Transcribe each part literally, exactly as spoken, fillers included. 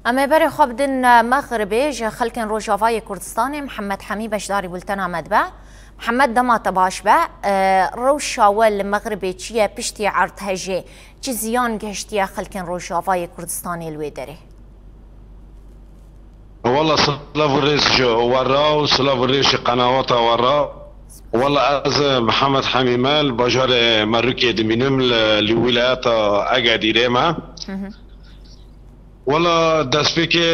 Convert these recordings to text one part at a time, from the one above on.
Em ê berê xwe bidin Mexribê, ji xelkên Rojavayê Kurdistanê Mihemed Hemî beşdarî bultena me dibe. Mihemed, dema te baş be, e, rewşa we li Mexribê çi ye piştî erdhejê? Çi ziyan gehiştiye xelkên Rojavayê Kurdistanê li wê derê? Wala silav û rêz ji we re û silav û rêz ji qenawata we re. Wala ez Mihemed Hemî me, li bajarê Merûkê dimînim, li, li wîlayeta Egedirê me. Hı hı. Wala destpêkê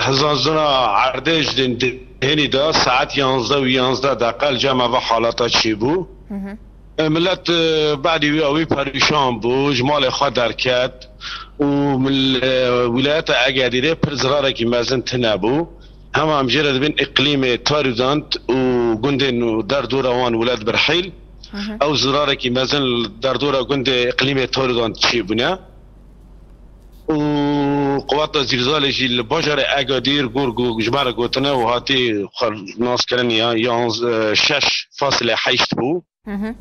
hizazina erdê ji din hênî de saet yanzdeh û yanzdeh deqe li cem eva halata çêbû. Hı hı. E, millet, e, badî wî ewî perîşan bû, ji malê xwe derket û mil-, e, wîlayeta Egedirê pir zirarekî mezin tine bû. Hema em jê re dibên îqlîmê Tarûdant û gundên û derdora wan wile dibirhîl. Hı hı. Ew zirarekî mezin li derdora gundê îqlîmê Tarûdant çêbûne. Û quweta zîlzalê jî li bajarê Egadir, gor ku ji me re gotine û hatî xwe naskirin ya yanz-, şeş fasîle heşt bû. Hı hı.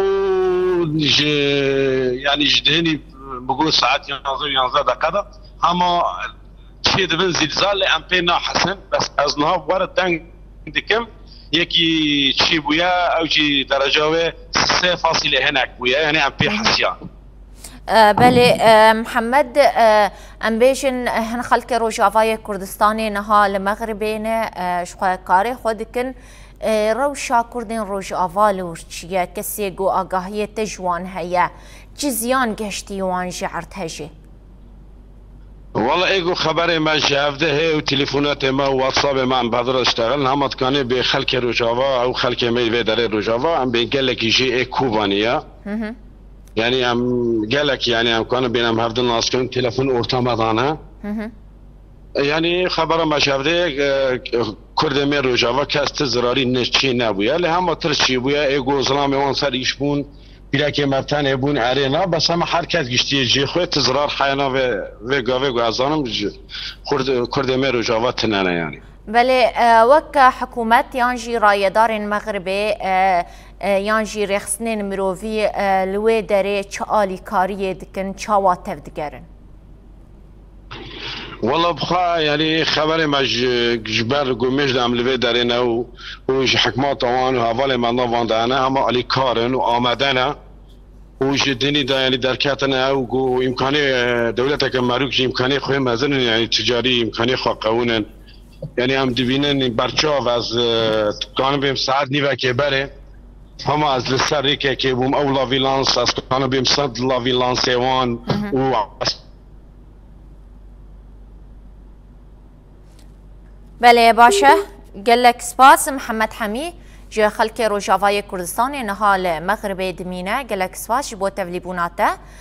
Û ji, yanî ji dinî bi got saet yanzdeh û yanzdeh deqe de hema çê dibin zîlzalê em pê nahesin. Bes ez niha were deng dikim, yekî çî bûye, ew jî dereca wê sê fasîlê hinek bûye, yanî em pê Hı hı. hesiyan. E, belê, e, Mihemed, e, em bêjin, e, hin xelkê Rojavayê Kurdistanê niha li Mexribê ne, e, ji xwe karê xwe dikin. E, rewşa Kurdên Rojava li wir çi ye? Kesê ku agahiyê te ji wan heye, çi ziyan gehiştiye wan ji erdhejê? Wala ê ku xeberê me ji hevdehê û telefonatê me û WhatsAppê me em bi hev re diştexilin, hema dikanê bê xelkê Rojava, ew xelkê me vê derê Rojava, em bê gelekî jê ê Kobanê ye. Hı hı. Yanî em gelek, yanî em kanin bên em hevdin nas kirin, telefon orta me dane. Hı hı. Yanî xebera me ji hevdê, e, Kurdê me Rojava kes ti zirarî ne çê nebûye. Lê hema tirs çê bûye, ê ku zilamê wan ser îş bûn, pîrekê me tenê bûn, erê na, bes hema her kes giştiye cê xwe, ti zirar heye na vê, vê gavê ku ez zanim, ji Kurd-, Kurdê me Rojava tine ne yanî. Belê, e, wek hikûmet yan jî rayedarên Mexribê, e, e, yan jî rêxistinên mirovî, e, li wê derê çi alîkariyê dikin, çawa tevdigerin? Wala bi xwe, yanî xeberê me ji, ji ber ku mêj de em li vê derê ne û, û ji hikmata wan û hevalê me nav wan de hene, hema alîkar in û amade ne. Û ji dinî de, yanî derketine ew ku îmkanê, e, dewleteke merûk ji îmkanê xwe mezin in, yanî ticarî îmkanê xwe qewin in. Yanî em dibînin berçav, ez, e, kanim bêm saet nîvekê berê. Hema ez li ser rêkekê bûm, ew lavîlans, ez kanim bêm sed lavîlansê wan Hı hı. û Belê, baş e. Gelek spas, Mihemed Hemî ji xelkê Rojavayê Kurdistanê niha li Mexribê dimîne. Gelek spas ji bo tevlîbûna te.